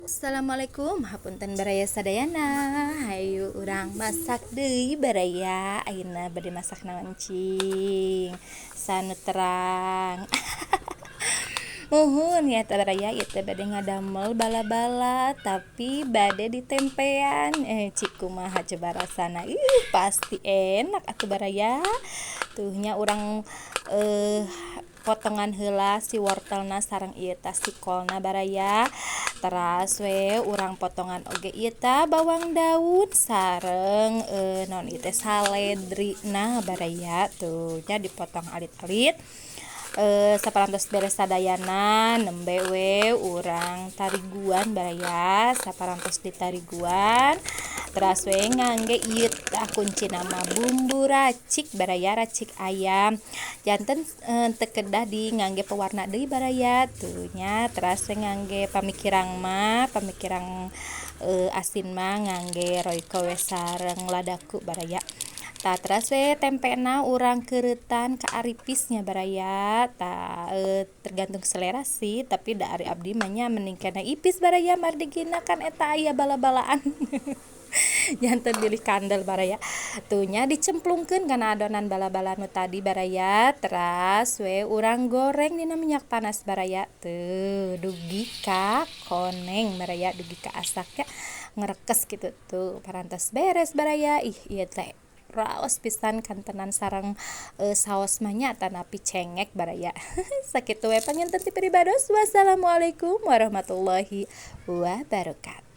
Assalamualaikum, hapunten baraya sadayana. Hayu urang masak deui baraya. Ayeuna bade masak naon cing? Sanu terang. Muhun ya teh baraya, ieu teh bade ngadamel bala-bala tapi bade ditempean. Cik kumaha coba rasana? Ih, pasti enak atuh baraya. Tuh nya urang potongan heula si wortelna sareng ieu tah si kolna baraya. Teras we urang potongan oge ieu tah bawang daun sareng naon ieu teh saledrina baraya. Tuh nya dipotong alit-alit. Saparantos beres sadayana nembe we urang tariguan baraya. Saparantos ditariguan teras we ngangge ieu tah kuncina mah bumbu racik baraya, racik ayam. Janten teu kedah di ngangge pewarna deui baraya. Tuh nya teras we ngangge pamikirang mah, pamikirang asin mah ngangge Royco we sareng ladaku baraya. Tah teras we tempena urang keureutan kaaripisnya baraya. Tah tergantung selera sih, tapi da ari abdi mah nya mending keneh ipis baraya, mardigina kan eta aya bala-balaan. Janten bilih kandel baraya. Tuh nya dicemplungkeun kana adonan bala-bala nu tadi baraya. Teras we urang goreng dina minyak panas baraya. Tuh dugi ka koneng baraya, dugi ka asak nya ngerekes kitu tuh parantos beres baraya. Ih, ieu teh raos pisan kantenan sareng saos mah nya tanapi cengek baraya. Sakitu we panginten ti pribados. Wassalamualaikum warahmatullahi wabarakatuh.